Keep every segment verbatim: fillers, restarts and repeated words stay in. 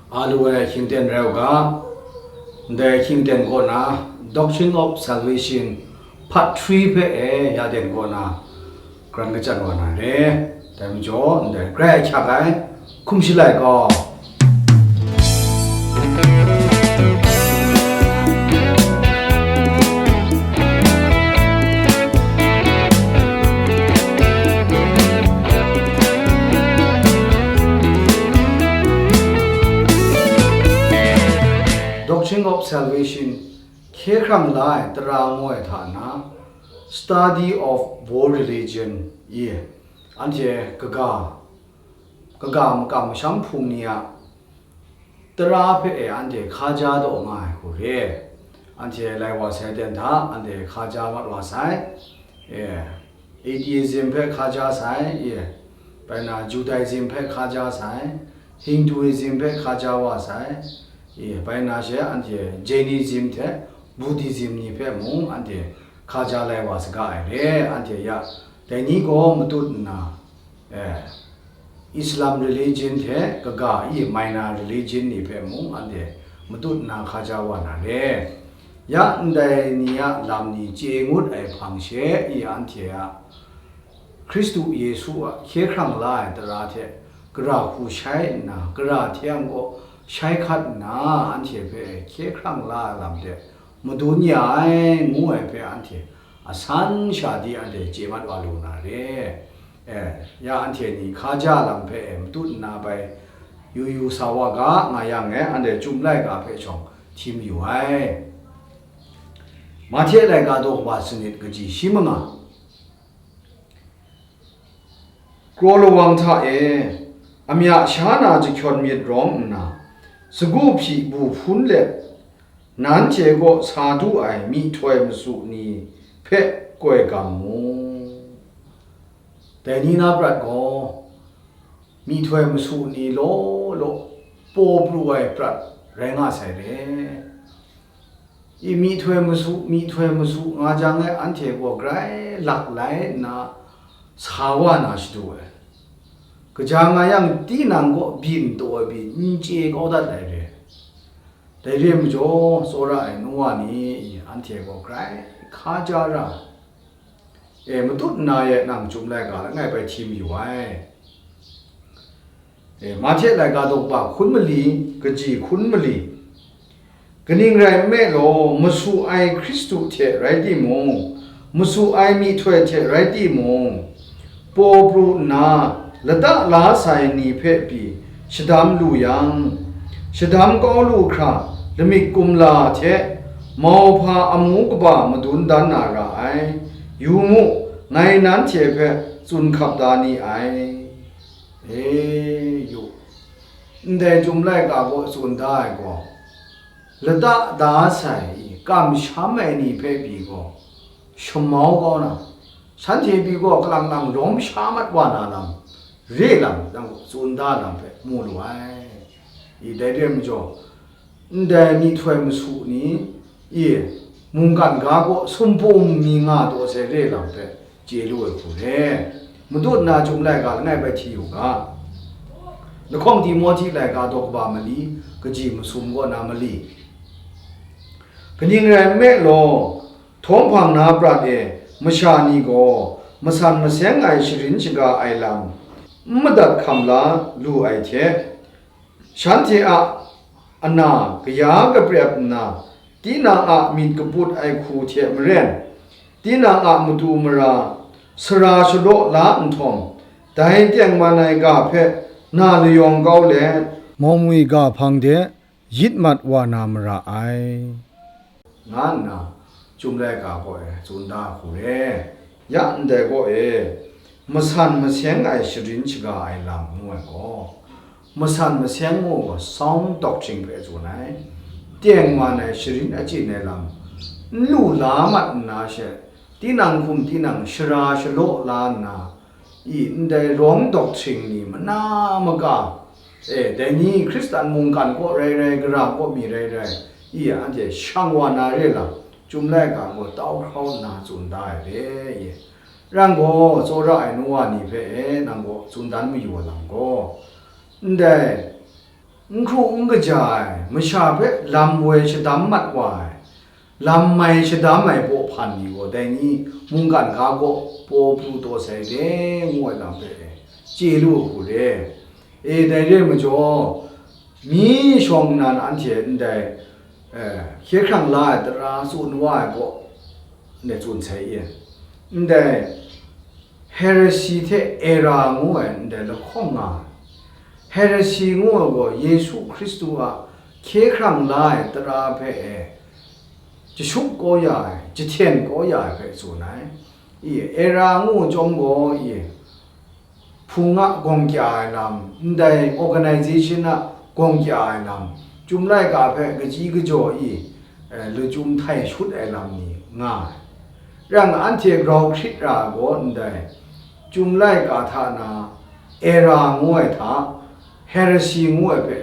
A lu ai hkying ten rai u ga, ndai hkying ten kaw na Doctrine of Salvation Part three hpe e ya ten kaw na, karan kachyan wa na re. Dai majaw, ndai grai ahkyak ai hkum shalai gaw, Doctrine of Salvation hkye hkrang la ai tara ngu ai hta na, Study of World Religion i, anhte kaga, kaga makam masham hpung ni a tara hpe e anhte hkaja taw nga ai hku re. Anhte lai wa sai ten hta, anhte hkaja mat wa sai. E, Atheism hpe hkaja sai, e, bai na Judaism hpe hkaja sai, Hinduism hpe hkaja wa sai, e, bai na she anhte Jainism hte Buddhism ni hpe mung anhte hkaja lai wa saga ai re. Anhte ya, dai ni gaw matut nna, e, Islam religion hte kaga i minor religion ni hpe mung anhte matut nna hkaja wa na re. Ya ndai ni a lam ni chye ngut ai hpang she i anhte a Hkristu Yesu a hkye hkrang la ai tara hte gara hku shai nna, gara hte yang gaw shai hkat nna, anhte hpe hkye hkrang la ai lam hte madun ya ai, ngu ai hpe anhte asan sha di anhte chye mat wa lu na re. E, ya anhte ni hkaja lam hpe e matut nna bai yu yu sa wa ga nga yang e, anhte Chyum laika hpe shawng hti mayu ai. Mahte laika daw kaba sanit kaji shi manga. Kraw lawang hta e, amya sha na jahkyawn myit rawng nna, sagu hpyi bu hpun let, nanhte kaw sa du ai myihtoi masu ni hpe koi gam mu. Dai ni na prat gaw, myihtoi masu ni law law paw pru ai prat rai nga sai re. I myihtoi masu, myihtoi masu nga jang e, anhte gaw grai lak lai nna sa wa na shadu ai. Kaja nga yang, tinang kaw byin taw ai pyi n chye kau dat ai re. Dai re ai majaw, tsawra ai nu wa ni, anhte gaw grai hkaja ra ai. E, matut nna e nang Chyum laika langai bai hti mayu ai. E, Mahte laika daw kaba hkun mali, kaji hkun mali. Kaning rai nme law, masu ai Hkristu hte rai timung, masu ai myihtoi hte rai timung, paw pru nna lata la sai ni hpe pyi shadam lu yang, shadam kau lu hkra lamik kumla hte mauhpa amu kaba madun dan na ra ai. Yu mu, ngai nanhte hpe tsun hkap da ni ai. E, yu, ndai Chyum laika gaw tsun da ai gaw, lata da sai i, kamsham ai ni hpe pyi gaw, shamau kau na, shanhte pyi gaw kalang lang lawm sha mat wa na lam, re lam, nang tsun da lam hpe mu lu ai. I, dai re ai majaw, ndai myihtoi masu ni, i, mungkan ga kaw sumpum mi nga taw sai re lam hpe chye lu ai hku re. Matut nna Chyum laika langai bai hti u ga. Lahkawng Timohti laika daw kaba mali, kaji masum kaw na mali. Kaning rai nme law, htawng hpang na prat e masha ni gaw masan maseng ai sharin shaga ai lam n madat hkam la lu ai hte, shanhte a ana kaya kaprep nna, tinang a myit kaput ai hku hte maren, tinang a matu mara sara shalaw la nhtawm, dai tengman ai ga hpe na layawng kau let, mawmwi ga hpang de yit mat wa na mara ai, nga nna Chyum laika kaw e tsun da hku re. Ya ndai kaw e, masan maseng ai sharin shaga ai lam ngu ai gaw, masan maseng ngu gaw sound doctrine hpe tsun ai, tengman ai sharin achyin ai lam n lu la mat nna she, tinang hkum tinang shara shalaw la nna, i, ndai wrong doctrine ni mana maka, e, dai ni Hkristan mungkan kaw rai rai, gara kaw mi rai rai, i, anhte shang wa na re lam, Chyum laika gaw tau hkrau nna tsun da ai re, i. Ran gaw, tsawra ai nu wa ni hpe, e, nang gaw tsun dan mayu wa lam gaw, ndai N hkru n kaja ai, masha hpe lam woi shadam mat wa ai, lam mai shadam ai baw hpan ni gaw, dai ni mungkan ga kaw paw pru taw sai de, ngu ai lam hpe chye lu hku re. E, dai re ai majaw, myi shawng nnan anhte ndai, eh, hkye hkrang la ai tara tsun wa ai kaw, ndai tsun sai e. Ndai heresy hte error ngu ai ndai lahkawng nga ai. Heresy ngu ai gaw Yesu Hkristu a hkye hkrang la ai tara hpe e, jashut kau ya ai, jahten kau ya ai hpe tsun ai. I, error ngu ai chyawm gaw, i, hpung a gawng kya ai lam, ndai organization a gawng kya ai lam, Chyum laika hpe kaji kajaw i, eh, lachyum htai shut ai lam ni nga ai. Rai nna, anhte grau hkrit ra ai gaw ndai Chyum laika hta na error ngu ai hta, heresy ngu ai hpe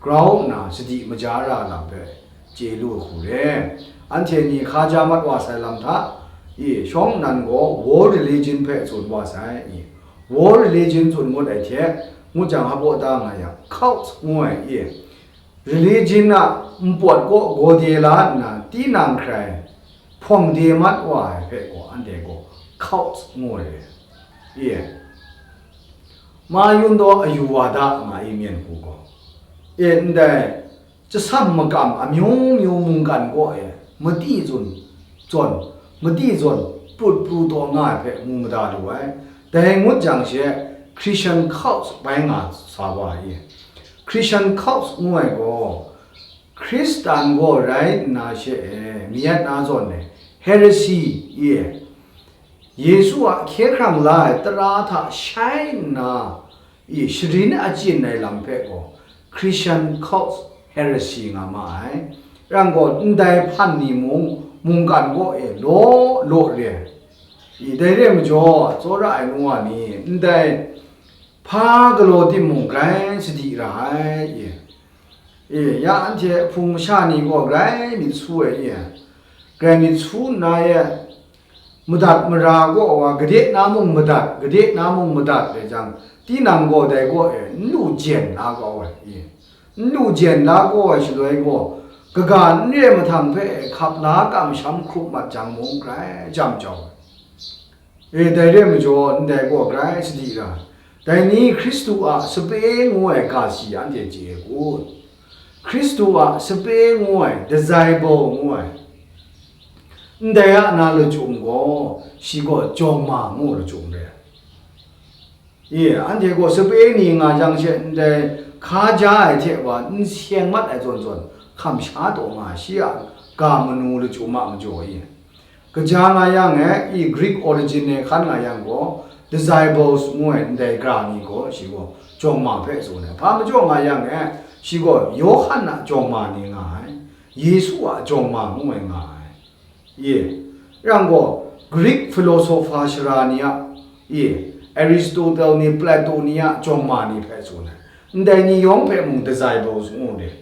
grau nna sadi maja ra lam hpe chye lu ai hku re. Anhte ni hkaja mat wa sai lam hta i, shawng nnan gaw world religion hpe tsun wa sai i, world religion tsun ngut ai hte, ngut jang, hpa da nga yang, cult ngu ai i, religion a npawt kaw gawde la nna tinang hkrai hpawng de mat wa ai hpe gaw, anhte gaw cult ngu ai i, ma yun daw ayu wa da nga i, myen hku gaw e, ndai jasam makam amyu myu mungkan kaw e, madi zun zawn, madi zawn prut pru taw nga ai hpe mu mada lu ai. Dai ngut jang she, Christian cult bai nga sa wa i. Christian cult ngu ai gaw, Hkristan gaw rai nna she e, miyat na zawn e, heresy i e, Yesu a hkye hkrang la ai tara hta shai nna, i, sharin achyin ai lam hpe gaw Christian cult heresy nga ma ai. Rai nna gaw, ndai hpan ni mung mungkan kaw e law law re ai. I, dai re ai majaw, tsawra ai nu wa ni, ndai hpa galaw timung grai sadi ra ai, i. E, ya anhte hpung masha ni gaw grai myit su ai, e, grai myit su nna, e, madat mara gaw wa, gade na mung madat, gade na mung madat ai jang, tinang gaw dai gaw, e, n lu jen na gaw ai, e, n lu jen na gaw ai shaloi gaw, kaga n re ai mahtang hpe hkap la kamsham hkrup mat jang mung grai jam jau ai. E, dai re ai majaw, ndai gaw grai sadi ra, dai ni Hkristu a sape ngu ai ga si anhte chye ai kun? Hkristu a sape ngu ai, disciple ngu ai, ndai a na lachyum gaw, shi gaw jawng ma ngu lachyum re. E, anhte gaw sape ni nga jang she, ndai hkaja ai hte wa n seng mat ai zawn zawn, hkam sha taw nga ai, shi a ga manu lachyum a majaw e. Kaja nga yang e, i Greek origin e hkan nga yang gaw, disciples ngu ai ndai gara ni gaw, shi gaw jawng ma hpe tsun ai. Hpa majaw nga yang e, shi gaw Yawhan a jawng ma ni nga ai, Yesu a jawng ma ngu ai nga ai. Ye, yang gaw, Greek philosopher shara ni a, ye, Aristotle ni, Plato ni a jawng ma ni hpe tsun ai. Ndai ni yawng hpe mung disciples ngu ai.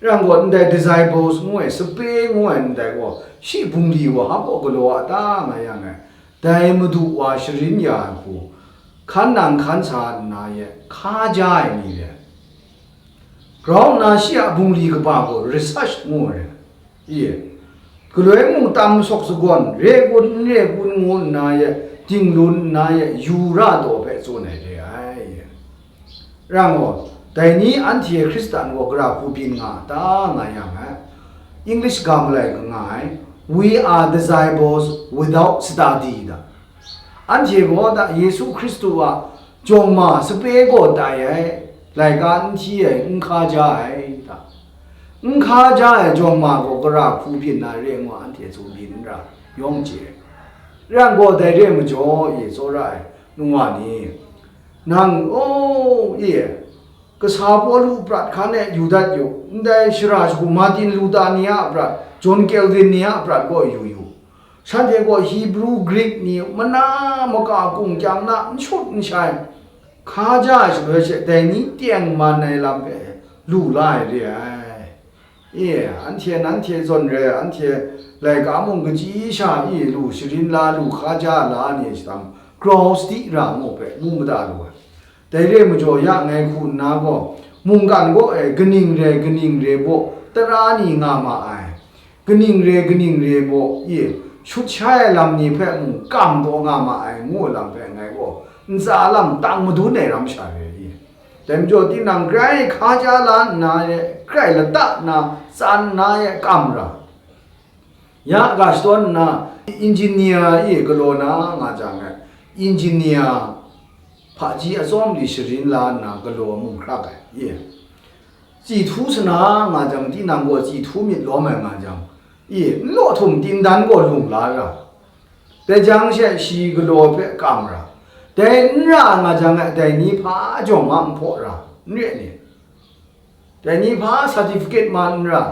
Yang gaw, ndai disciples ngu ai, sape ngu ai ndai gaw, shi bungli wa hpa galaw a ta nga yang e, dai Madu wa sharin ya ai hku, hkan nang hkan sa nna ye, hkaja ai ni re. Grau nna shi a bungli kaba gaw research ngu ai. Ye, galoi mung tam sawk sagawn, re kun n re kun ngu nna ye, dinglun nna ye, yu ra taw hpe tsun ai re ai. Rai nna, dai ni anhte Hkristan gaw gara hku byin nga a ta nga yang ai, English ga malai ka nga ai, "We are disciples without study" da. Anhte gaw da Yesu Hkristu a jawng ma sape gaw tai ai, laika n hti ai, n hkaja ai da. N hkaja ai jawng ma gaw gara hku byin na re ngu anhte tsun byin n ra, yawng chye ai. Rai nna gaw dai re ai majaw, e, tsawra ai, nu wa ni, nang, o, e, kasa Pawlu prat hkan e yu dat yu, ndai shara shagu Martin Luther ni a prat, John Calvin ni a prat gaw yu yu, shanhte gaw Hebrew, Greek ni mana maka kung kyang na n shut n shai, hkaja ai shaloi she dai ni tengman ai lam hpe lu la ai re ai. E, anhte nanhte zawn re ai, anhte laika mung kaji sha e lu, sharin la lu, hkaja la ni shadang, grau sadi ra mu hpe mu mada lu ai. Dai re ai majaw, ya ngai hku nna gaw, Mungkan kaw e kaning re kaning re baw tara ni nga ma ai, kaning re kaning re baw i shut sha ai lam ni hpe mung kam taw nga ma ai ngu ai lam hpe ngai gaw ntsa lam tang madun ai ram sha re i. Dai majaw tinang grai hka ja la nna e, grai lata nna tsan nna e kam ra. Ya ga shadawn nna, engineer e galaw na nga jang e, engineer hpaji atsawm li sharin la nna galaw mung hkrak ai, i. Chyi htu sana nga jang, tinang gaw chyi htu myit lawm ai nga jang, i, n law htum tindan gaw lung la ra. Dai jang she shi galaw hpe kam ra. Dai n ra nga jang e, dai ni hpa jawng ma n hpaw ra, n re ni? Dai ni hpa certificate ma n ra.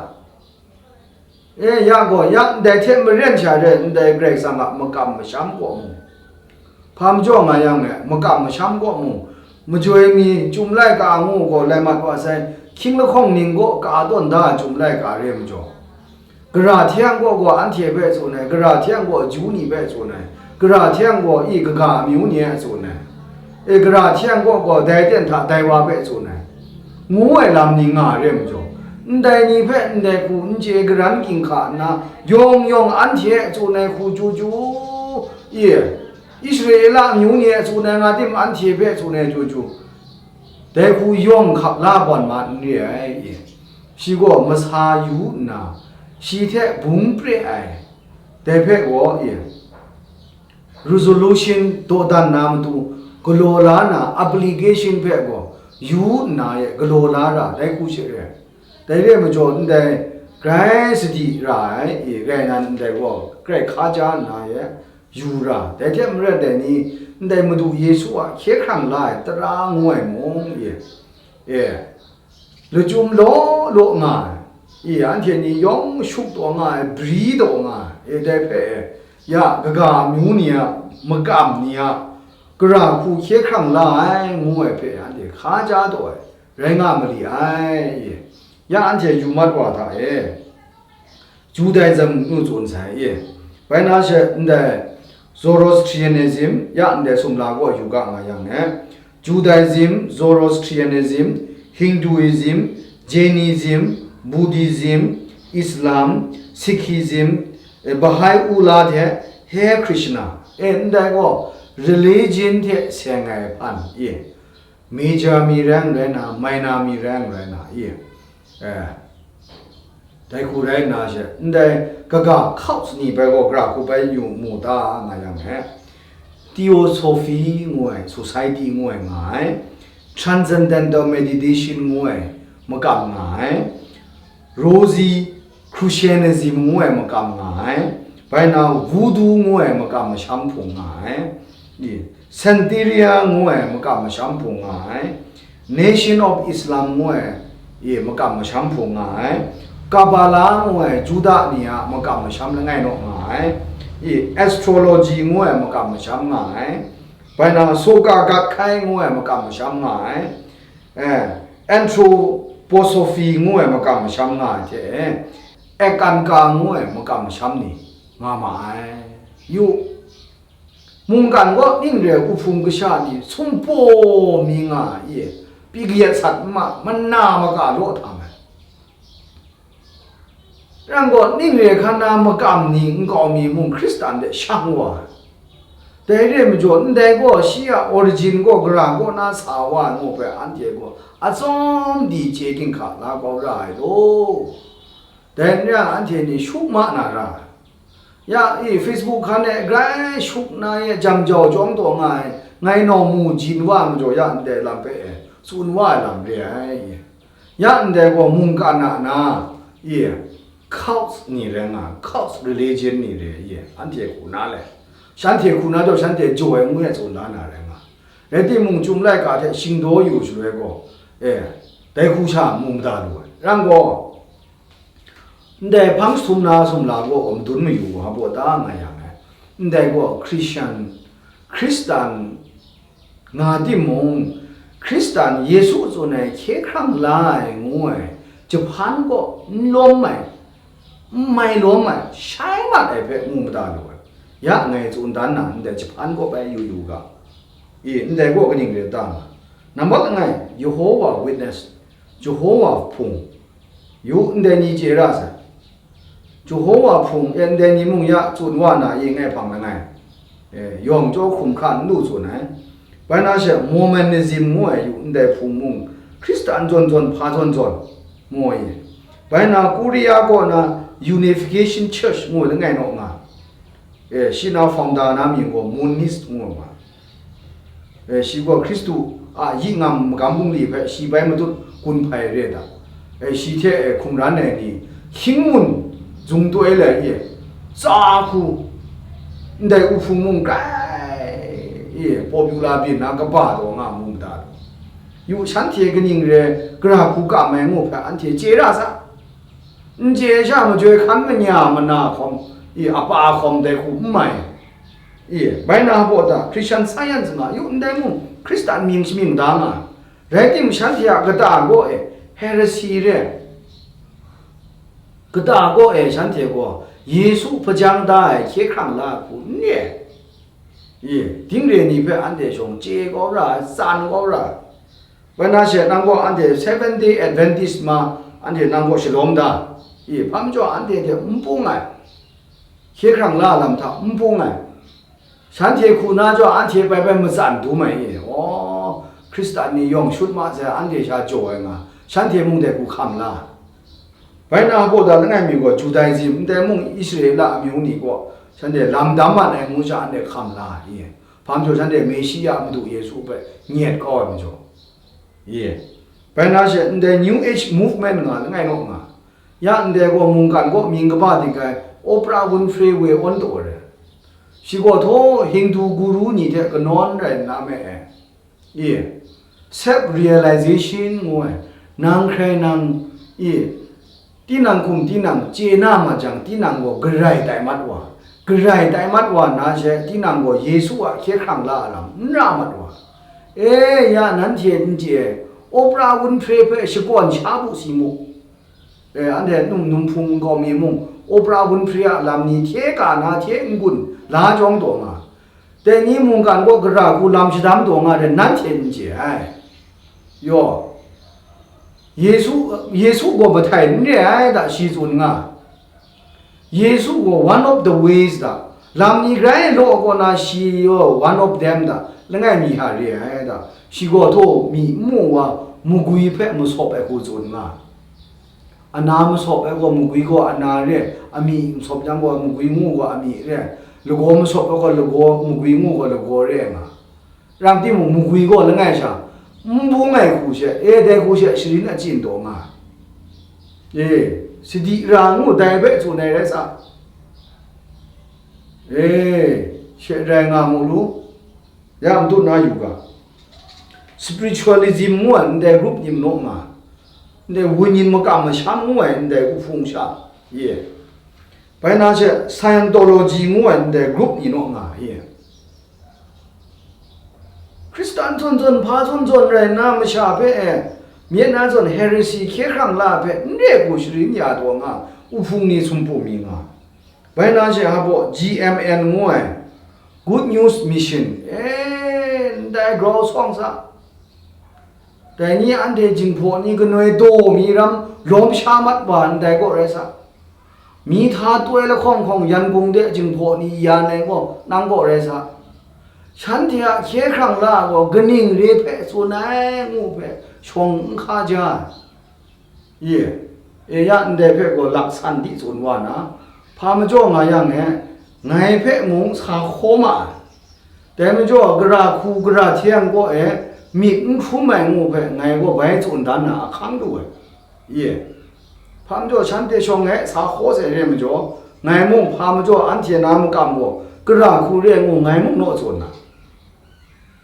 E, ya gaw, ya ndai hte maren sha re ndai Karai Kasang a makam masham kaw mu. Hpa majaw nga yang e, makam masham kaw mu. Majoi mi, Chyum laika ngu gaw, lai mat wa sai, hkying lahkawng ning kaw ka tawn da ai Chyum laika re majaw, gara hte yang gaw, gaw anhte hpe tsun ai, gara hte yang gaw, Ju ni hpe tsun ai, gara hte yang gaw, i kaga amyu ni e tsun ai, e, gara hte yang gaw, gaw, dai ten hta dai wa hpe tsun ai, ngu ai lam ni nga re majaw, ndai ni hpe ndai hku n chye garan ginhka nna, yawng yawng anhte e tsun ai hku chyu chyu, i, Israela amyu ni e tsun ai nga tim, anhte hpe tsun ai chyu chyu, dai hku yawng hkap la gawn ma n re ai, i. Shi gaw masa yu nna, shi hte bung pre ai, dai hpe gaw, i, resolution dawdan na matu galaw la na, application hpe gaw yu nna e galaw la ra, dai hku she re. Dai re ai majaw, ndai grai sadi ra ai, i, rai nan, ndai gaw grai hka ja nna e yu ra, dai hte maren dai ni, ndai Madu Yesu a hkye hkrang la ai tara ngu ai mung, i, e, lachyum law law nga ai, i, anhte ni yawng shuk taw nga ai, bri taw nga ai, e, dai hpe, e, ya kaga amyu ni a makam ni a gara hku hkye hkrang la ai, ngu ai hpe anhte hka ja taw ai, rai nga ma li ai, i. Ya anhte yu mat wa hta e, Judaism ngu tsun sai, i. Bai na she ndai Zoroastrianism, ya ndai sumla gaw yu ga nga yang e, Judaism, Zoroastrianism, Hinduism, Jainism, Buddhism, Islam, Sikhism, e, Baha'u'llah hte Hare Krishna, e, ndai gaw religion hte seng ai hpan, i. Major mi rai n rai na, minor mi rai n rai na, i. E, dai hku rai nna she, ndai kaga cults ni bai gaw gara hku bai yu mu ta nga yang e, Theosophy ngu ai society ngu ai nga ai, Transcendental Meditation ngu ai makam nga ai, Rosicrucianism ngu ai makam nga ai, bai na Voodoo ngu ai makam masham hpung nga ai, i, Santeria ngu ai makam masham hpung nga ai, Nation of Islam ngu ai, i, makam masham hpung nga ai, Kabbalah ngu ai Juda ni a makam masham langai naw nga ai, i, Astrology ngu ai makam masham nga ai, bai na Soka Gakkai ngu ai makam masham nga ai, e, Anthroposophy ngu ai makam masham nga ai hte, Ekankar ngu ai makam masham ni nga ma ai. Yu, mungkan gaw ning re ai uhpung kasha ni sumpu mi nga ai, pyi kayat sat ma, mana maka law htam ai. Ran gaw, ning re hkan na makam ni nkau mi mung Hkristan de shang wa ai. Dai re ai majaw, ndai gaw shi a origin gaw gara kaw na sa wa ai ngu hpe, anhte gaw atsawm di chye ginhka la kau ra ai law. Dai n rai, anhte ni shuk ma na ra ai. Ya, i, Facebook hkan e grai shuk na e jam jau chyawm taw nga ai, ngai nawng mu jin wa ai majaw, ya ndai lam hpe e tsun wa ai lam re ai. Ya ndai gaw mungkan a na, i, cults ni rai nga, cults religion ni re, i, anhte hku na le, shanhte hku na jaw shanhte jaw ai ngu e tsun la na rai nga, rai timung, Chyum laika hte shingdaw yu shaloi gaw, e, dai hku sha mu mada lu ai. Ran gaw, ndai hpang jahtum na sumla gaw madun mayu wa baw ta nga yang e, ndai gaw Hkristan, Hkristan nga timung, Hkristan Yesu tsun ai hkye hkrang la ai ngu ai jahpan gaw n lawm ai, n mai lawm ai, shai mat ai hpe mu mada lu ai. Ya ngai tsun dan na ndai jahpan gaw bai yu yu ga, i, ndai gaw kaning rai ta nga? Nambat langai, Jehovah Witness, Jehowa hpung, yu ndai ni chye ra sai. Jehowa hpung e ndai ni mung ya tsun wa na ye ngai hpang langai, e, yawng chyaw hkrum hkra n lu tsun ai. Bai na she Mormonism ngu ai yu ndai hpung mung Hkristan zawn zawn hpa zawn zawn mu ai. Bai na Korea kaw na Unification Church ngu langai naw nga. E, shi na founder na mying gaw Monist ngu ai wa. E, shi gaw Hkristu a yi ngam magam bungli hpe shi bai matut gun hpai re ai ta? E, shi hte, e, hkungran ai ni hkying mun zung toi lai e, tsa hku ndai u hpung mung grai e, popular byin na kaba taw nga mu mada taw? Yu shanhte kaning re gara hku kam ai ngu hpe anhte chye ra sa? N chye sha majoi hkan manya mana hkawm, i, apa hkawm dai hku n mai. I, bai na baw ta, Christian Science nga yu ndai mung Hkristan mying shamying da nga. Rai timung, shanhte a kata gaw e heresy re, kata gaw e shanhte gaw Yesu hpajang da ai hkye hkrang la hku n re. I, ding re ni hpe anhte shawng chye kau ra ai, tsan kau ra ai. Bai na she nang gaw anhte Seventh Day Adventist ma, anhte nang gaw shalawm da. I, hpa majaw anhte hte n pung ai, hkye hkrang la lam hta n pung ai. Shanhte hku na jaw anhte bai bai matsan dum ai e. Aw, Hkristan ni yawng shut ma sai, anhte sha jaw ai nga, shanhte mung dai hku hkam la. Bai na hpaw da langai mi gaw Judaism, ndai mung Israela amyu ni gaw shanhte lam dam mat ai ngu sha anhte hkam la i? Hpa majaw shanhte Meshiya Madu Yesu hpe nyet kau ai majaw. Ye. Bai na she ndai New Age Movement nga langai naw nga. Ya ndai gaw mungkan kaw mying kaba dik ai Oprah Winfrey Way awn taw ai. Shi gaw htaw Hindu guru ni hte kanawn rai nna me ai. Ye. Self realization ngu ai. Nang hkrai nang, ye, tinang hkum tinang chye na ma jang, tinang gaw garai tai mat wa, garai tai mat wa na she, tinang gaw Yesu a hkye hkrang la a lam n ra mat wa. E, ya nanhte n chye ai, Oprah Winfrey hpe shakawn sha bu si mu. E, anhte num num hpung kau mi mung, Oprah Winfrey a lam ni hte ka na hte n-gun la jawng taw nga. Dai ni mungkan gaw gara hku lam shadam taw nga re, nanhte n chye ai. Yaw, Yesu, Yesu gaw mahtai n re ai da, shi tsun nga. Yesu gaw one of the ways da, lam ni grai law kaw na shi yaw one of them da, langai mi hta re ai da, shi gaw htaw mi n mu wa, magwi hpe masawp ai hku tsun nga. Ana masawp ai gaw magwi gaw ana re, amyi masawp yang gaw magwi ngu gaw amyi re, lagaw masawp ai gaw lagaw, magwi ngu gaw lagaw re nga. Ram timung, magwi gaw langai sha, n bung ai hku she, e, dai hku she sharin achyin taw nga. E, sadi ra ngu dai hpe tsun ai rai sa? E, she rai nga mu lu. Ya madu na yu ga, spiritualism ngu ai ndai group ni manaw nga, ndai wunyin makam masham ngu ai ndai uhpung sha, ye. Bai na she Scientology ngu ai ndai group ni naw nga, ye. Hkristan zawn zawn, hpa zawn zawn rai nna masha hpe e, myit na zawn heresy hkye hkrang la hpe n re hku sharin ya taw nga, uhpung ni sumpu mi nga. Bai na she hpa baw G M N ngu ai, Good News Mission, e, ndai grau sawng sa. Dai ni anhte jinghpaw ni kanoi daw mi ram lawm sha mat wa ndai gaw rai sa. Mi hta toi lahkawng hkawng Yangon de jinghpaw ni yan ai gaw nang gaw rai sa. Shanhte a hkye hkrang la gaw kaning re hpe tsun ai ngu hpe shawng n hka ja ai. Ye, e ya ndai hpe gaw laksan di tsun wa na, hpa majaw nga yang e, ngai hpe mung sa hkaw ma ai. Dai majaw, gara hku gara hte yang kaw e myit n hkrum ai ngu hpe ngai gaw bai tsun dan na ahkang lu ai. Ye, hpa majaw shanhte shawng e sa hkaw sai re majaw, ngai mung hpa majaw anhte na makam gaw gara hku re ai ngu ngai mung naw tsun na.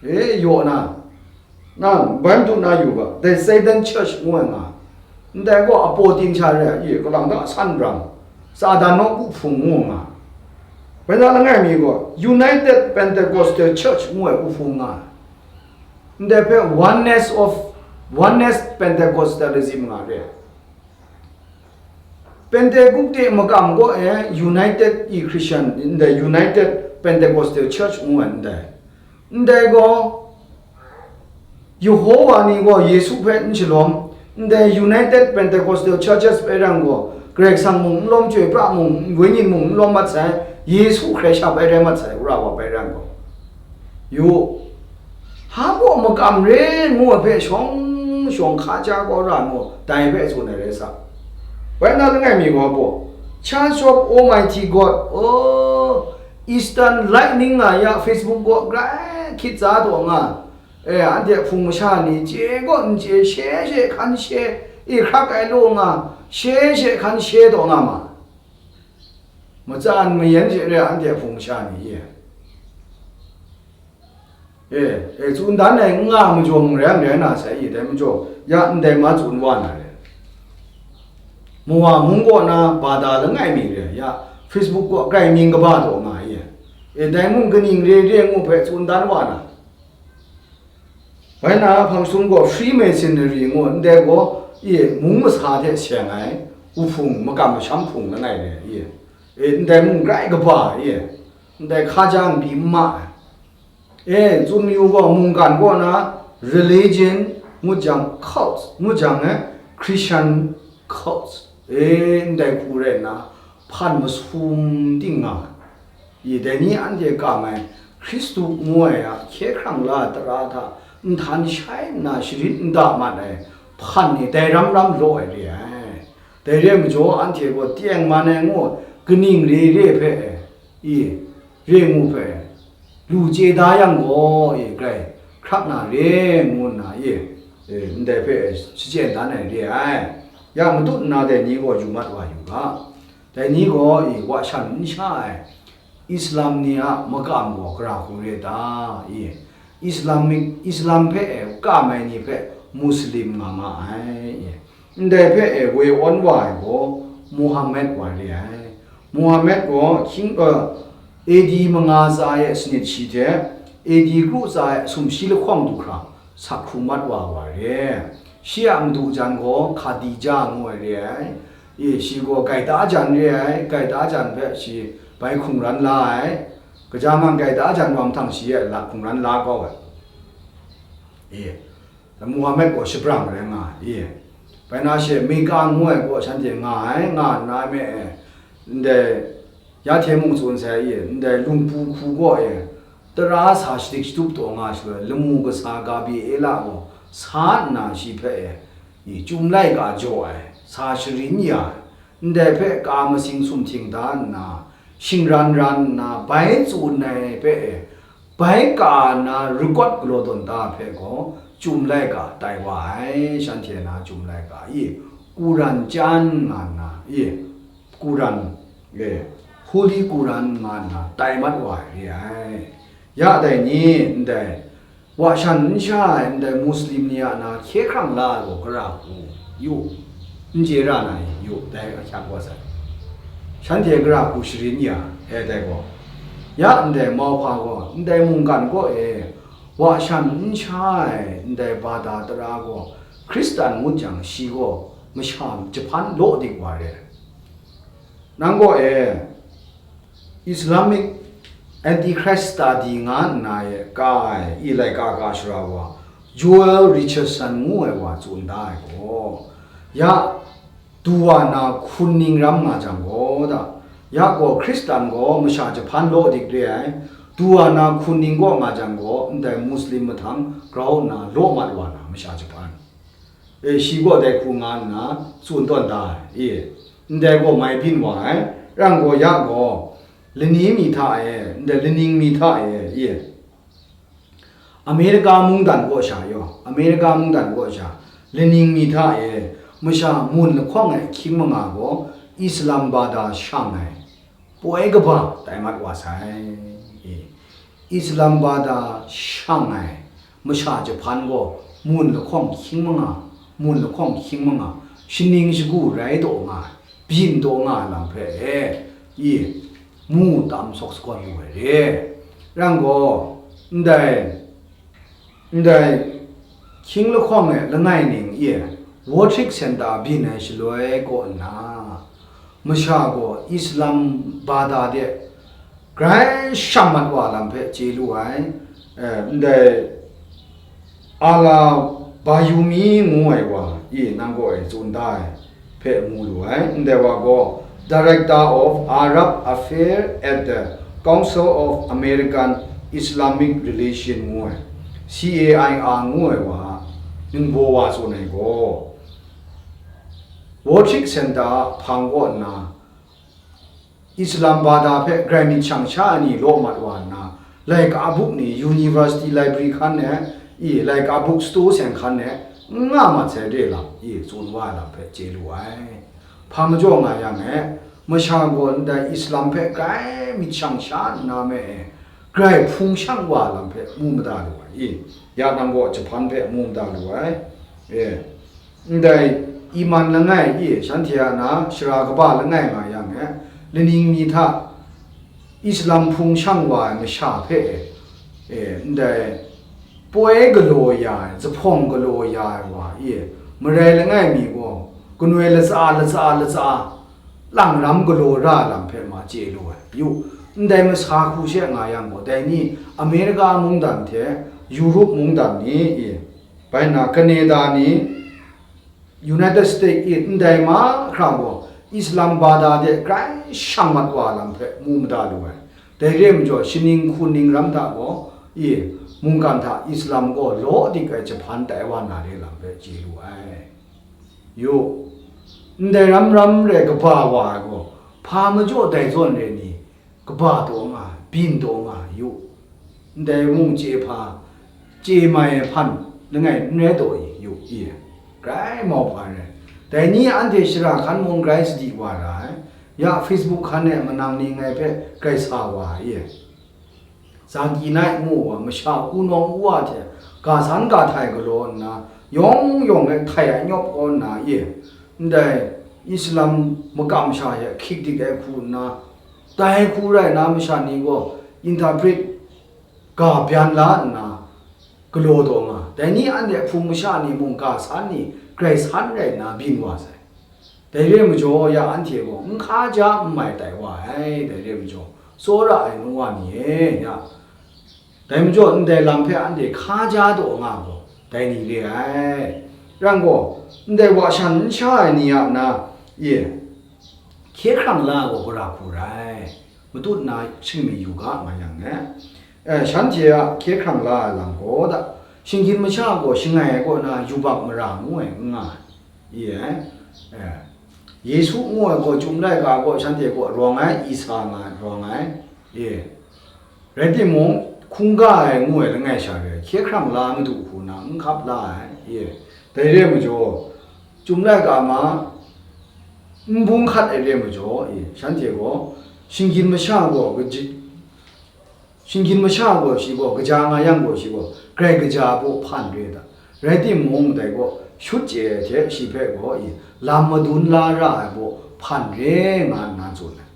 E, yaw na, na, bai madu na yu ga, dai Satan Church ngu ai nga, ndai gaw apaw ting sha re ai, kalang ta san brang, Satan nawku hpung ngu nga, bai na langai mi gaw, United Pentecostal Church ngu ai uhpung nga, ndai hpe oneness of, oneness Pentecostalism nga re ai. Pentecost makam gaw e United i Christian, ndai United Pentecostal Church ngu ai ndai. Ndai gaw, Yehowa ni gaw Yesu hpe n shalawm, Ndai United Pentecostal Churches bai rang gaw, Karai Kasang mung n lawm, Chyoi Pra mung, Wenyin mung n lawm mat sai, Yesu hkrai sha bai rai mat sai, wora wa bai rang gaw. Yu, hpa baw makam re ngu ai hpe shawng shawng hka ja kau ra ngu, dai hpe tsun ai rai sa. Bai na langai mi gaw baw, Church of Almighty God, oh, Eastern Lightning nga ya Facebook gaw grai hkit za taw nga, e, anhte hpung masha ni chye gaw n chye, she she hkan she, i hkrak ai law nga, she she hkan she taw nga ma. Matsan mayan she re anhte hpung masha ni ye. E, e, tsun dan ai n nga majaw mung rai n rai na sai i, dai majaw, ya ndai ma tsun wa na re. Mawa mung kaw na bada langai mi re, ya Facebook kaw grai mying kaba taw nga i. E, dai mung kaning re re ngu hpe tsun dan wa na. Bai na hpang sum gaw Freemasonry ngu ndai gaw, i, mung masa hte seng ai, uhpung makam masham hpung langai re, i, e, ndai mung grai kaba, i, ndai hka jang pyi n ma ai. E, tsun yu gaw, mungkan kaw na religion ngut jang, cult ngut jang, e, Christian cult, e, ndai hku rai nna, hpan masum ting nga ai. I, dai ni anhte kam ai Hkristu ngu ai a hkye hkrang la tara hta nhtan shai nna sharin nda mat ai hpan ni dai ram ram law ai re ai. Dai re ai majaw, anhte gaw tengman ai ngu, kaning re re hpe, i, re ngu hpe, lu chye da yang gaw, i, grai hkrak na re ngu nna, i, e, ndai hpe shachyen dan ai re ai. Ya matut nna dai ni gaw yu mat wa yu ga. Dai ni gaw, i, wa shan n sha ai Islam ni a makam gaw gara hku re ta? I, Islamic, Islam hpe e kam ai ni hpe Muslim nga ma ai. I, ndai hpe e woi awn wa ai gaw Muhammad wa re ai. Muhammad gaw hkying, uh, A D manga tsa e sanit shi hte A D kru tsa e sumshi lahkawng du hkra sak hkrung mat wa wa re. Shi a madu jan gaw Khadija ngu ai re ai. E, shi gaw gaita jan re ai, gaita jan hpe shi bai hkungran la ai. Kaja mang gaita jan wa mahtang shi e la hkungran la kau ai. E, Muhammad gaw shabrang rai nga ai. E, bai na she Mika ngu ai gaw shanhte nga ai, nga nna me e, ndai ya hte mung tsun sai, e, ndai lungpu hku gaw e, tara sa shadik shatup taw nga shaloi, lamu kasa Gabriela gaw sa nna shi hpe e, i, Chyum laika jaw ai, sa sharin ya ai, ndai hpe ka masing sumhting da nna, shingran ran nna, bai tsun ai hpe e, bai ka nna rakawt galaw tawn da hpe gaw, Chyum laika tai wa ai, shanhte na Chyum laika i, Kuran chyan nga nna, i, Kuran, e, Holy Kuran nga nna tai mat wa ai re ai. Ya dai ni ndai, wa shan n sha ai ndai Muslim ni a na hkye hkrang la ai gaw gara hku yu, n chye ra na i yu, dai ahkyak wa sai. Shanhte gara hku sharin ya, e dai gaw, ya ndai mauhpa gaw, ndai mungkan kaw e, wa shan n sha ai ndai bada tara gaw, Hkristan ngut jang, shi gaw masha jahpan law dik wa re. Nang gaw e, Islamic Antichrist study nga nna e ka ai, i laika ka shara wa, Joel Richardson ngu ai wa tsun da ai gaw, ya, du wa na hkun ning ram nga jang gaw da, ya gaw Hkristan gaw masha jahpan law dik re ai, du wa na hkun ning gaw nga jang gaw, ndai Muslim mahtang grau nna law mat wa na masha jahpan. E, shi gaw dai hku nga nna tsun tawn da ai, e, ndai gaw mai byin wa ai, rang gaw ya gaw, lani mi hta e, ndai laning mi hta e, e, Amerika mungdan kaw sha yaw, Amerika mungdan kaw sha, laning mi hta e, masha mun lahkawng ai ahkying manga gaw, Islam bada shang ai, poi kaba tai mat wa sai. E, Islam bada shang ai masha jahpan gaw mun lahkawng hkying manga, mun lahkawng hkying manga, shaning shagu rai taw nga ai, byin taw nga ai lam hpe e, i, mu tam sawk sagawn lu ai re. Rang gaw, ndai, ndai hkying lahkawng e langai ning e World Trade Center byin ai shaloi kaw nna, masha gaw Islam bada de grai shang mat wa lam hpe chye lu ai, eh, ndai Allah Bayoumi ngu ai wa e nang kaw e tsun da ai hpe mu lu ai. Ndai wa gaw Director of Arab Affairs at the Council of American Islamic Relations ngu ai, C A I R ngu ai wa a ningbaw wa tsun ai gaw, World Trade Center a hpang kaw nna, Islam bada hpe grai myit shang sha ai ni law mat wa nna, laika buk ni, university library hkan e, i, laika buk store seng hkan e, n nga mat sai re lam, i, tsun wa ai lam hpe chye lu ai. Hpa majaw nga yang e, masha gaw ndai Islam hpe grai myit shang sha nna me e, grai hpung shang wa lam hpe mu mada lu ai, i, ya nang gaw jahpan hpe mu mada lu ai, e. Ndai iman langai e shanhte a na shara kaba langai nga yang e, laning mi hta Islam hpung shang wa ai masha hpe e, e, ndai poi galaw ya ai, zuphpawng galaw ya ai wa e, marai langai mi gaw, kanoi latsa latsa latsa lang ram galaw ra ai lam hpe ma chye lu ai. Yu, ndai masa hku she nga yang gaw, dai ni Amerika mungdan hte Europe mungdan ni e, bai nna Canada ni, United States i ndai mahkra gaw Islam bada de grai shang mat wa lam hpe mu mada lu ai. Dai re ai majaw, shaning hkuning ram hta gaw, i, mungkan hta Islam gaw law dik ai jahpan tai wa na re lam hpe chye lu ai. Yu, ndai ram ram rai kaba wa ai gaw, hpa majaw dai zawn re ni, kaba taw nga, byin taw nga yu. Ndai mung chye hpa, chye mai ai hpan langai n rai taw i, yu i, grai mau hpa rai. Dai ni anhte shara hkan mung grai sadi wa ra ai. Ya Facebook hkan e manang ni ngai hpe grai sa wa ai. Zaki nai ngu wa masha u nawng u wa hte ga san ga htai galaw nna, yawng yawng e htai ai nyawp kaw nna e, ndai Islam makam sha e hkyik dik ai hku nna, dai hku rai na masha ni gaw interpret ga byan la nna galaw taw nga. Dai ni anhte hpung masha ni mung ga san ni grai san rai nna byin wa sai. Dai re ai majaw, ya anhte gaw n hkaja n mai tai wa ai. Dai re ai majaw, tsawra ai nu wa ni e, ya, dai majaw, ndai lam hpe anhte hkaja taw nga gaw, dai ni re ai. Rai gaw, ndai wa shan n sha ai ni a na e, hkye hkrang la ai gaw gara hku rai, matut na shing mi yu ga nga yang e, e, shanhte a hkye hkrang la ai lam gaw da, shinggyim masha gaw shangai ai kaw na yubak mara ngu ai n nga ai, e, e, Yesu ngu ai gaw, Chyum laika gaw shanhte gaw rawng ai, Isa nga ai, rawng ai, e, rai timung, hkungga ai ngu ai langai sha re ai, hkye hkrang la Madu hku na n hkap la ai, e, dai re ai majaw, Chyum laika ma n bung hkat ai re ai majaw, e, shanhte gaw shinggyim masha gaw kaji-, shinggyim masha gaw shi gaw kaja nga yang gaw shi gaw grai kaja ai baw hpan re ai ta? Rai timung, dai gaw shut chye ai hte shi hpe gaw, i, lam madun la ra ai baw hpan re nga nna tsun ai.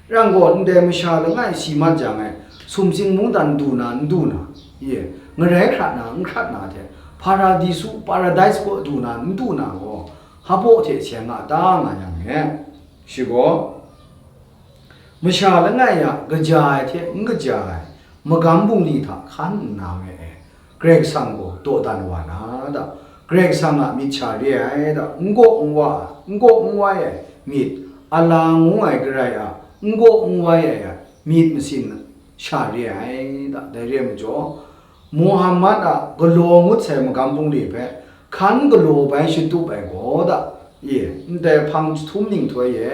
Rai gaw, ndai masha langai si mat jang e, sumsing mungdan du na n du na, i, ngarai hkrat na n hkrat na hte, Hparadisu, Paradise kaw du na n du na gaw, hpa baw hte seng a ta nga yang e, shi gaw, masha langai a kaja ai hte n kaja ai magam bungli hta hkan nna me e, Karai Kasang gaw dawdan wa na da, Karai Kasang a myit sha re ai da, n gaw n wa, n gaw n wai ai myit, Allah ngu ai Karai a n gaw n wai ai myit masin sha re ai da. Dai re ai majaw, Muhammad a galaw ngut sai magam bungli hpe hkan galaw bai shatup ai gaw da, e, ndai hpang jahtum ninghtoi e,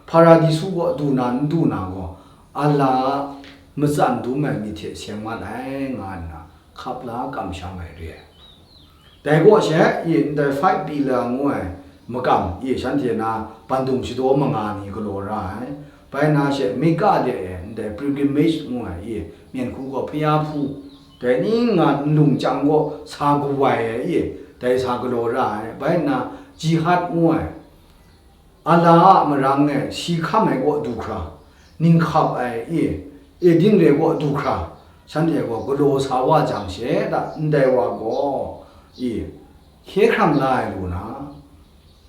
Hparadisu kaw du na n du na gaw, Allah a matsan dum ai myit hte seng mat ai, nga nna hkap la kamsham ai re ai. Dai kaw she, i, ndai five pillar ngu ai makam, i, shanhte na bandung shadaw manga ni galaw ra ai. Bai na she, Mecca de e, ndai pilgrimage ngu ai, i, myen hku gaw hpaya hpu, dai ni nga nlung chyang gaw sa kawai ai, i, dai sa galaw ra ai. Bai nna, jihad ngu ai, Allah a marang e si hkam ai kaw du hkra, ninghkap ai, i, Eden re kaw du hkra, shanhte gaw galaw sa wa jang she da, ndai wa gaw, i, hkye hkrang la ai lu na,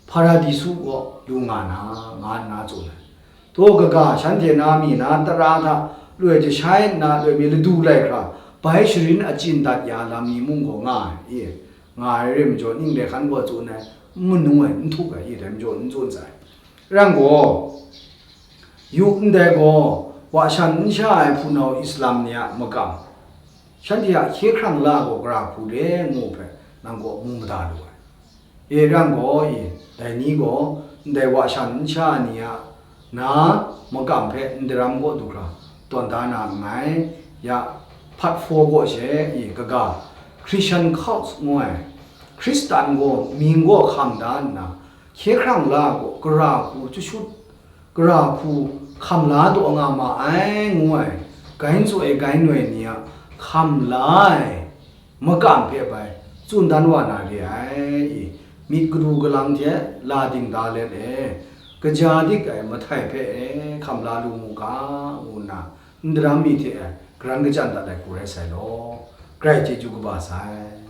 Hparadisu kaw lu nga na, nga nna tsun ai. Taw kaga shanhte na mi na tara hta loi jashai nna loi mi ladu lai hkra, bai sharin achyin dat ya lam mi mung gaw nga ai, i, nga ai re majaw, ning de hkan gaw tsun ai, n manu ai, n htuk ai, i dai majaw n tsun sai. Rai gaw, yu ndai gaw, wa shan n sha ai hpunau Islam ni a makam, shanhte a hkye hkrang la gaw gara hku re ngu hpe, nang gaw mu mada lu ai. E ran gaw, i, dai ni gaw, ndai wa shan n sha ni a na makam hpe n daram gaw du hkra tawn da na nngai, ya, hpat hpaw gaw she, i, kaga, Christian cults ngu ai, Hkristan gaw, mying gaw hkam da nna, hkye hkrang la gaw, gara hku chashut, gara hku hkam la taw nga ma ai, ngu ai, gai n tsaw e, gai noi ni a hkam la ai makam hpe bai tsun dan wa na re ai, i, myit kadu kalang hte la ding da let e, kaja dik ai mahtai hpe e hkam la lu mu ga, ngu nna, n daram mi hte e, karan kachyan dat ai hku rai sai law, grai chyeju kaba sai.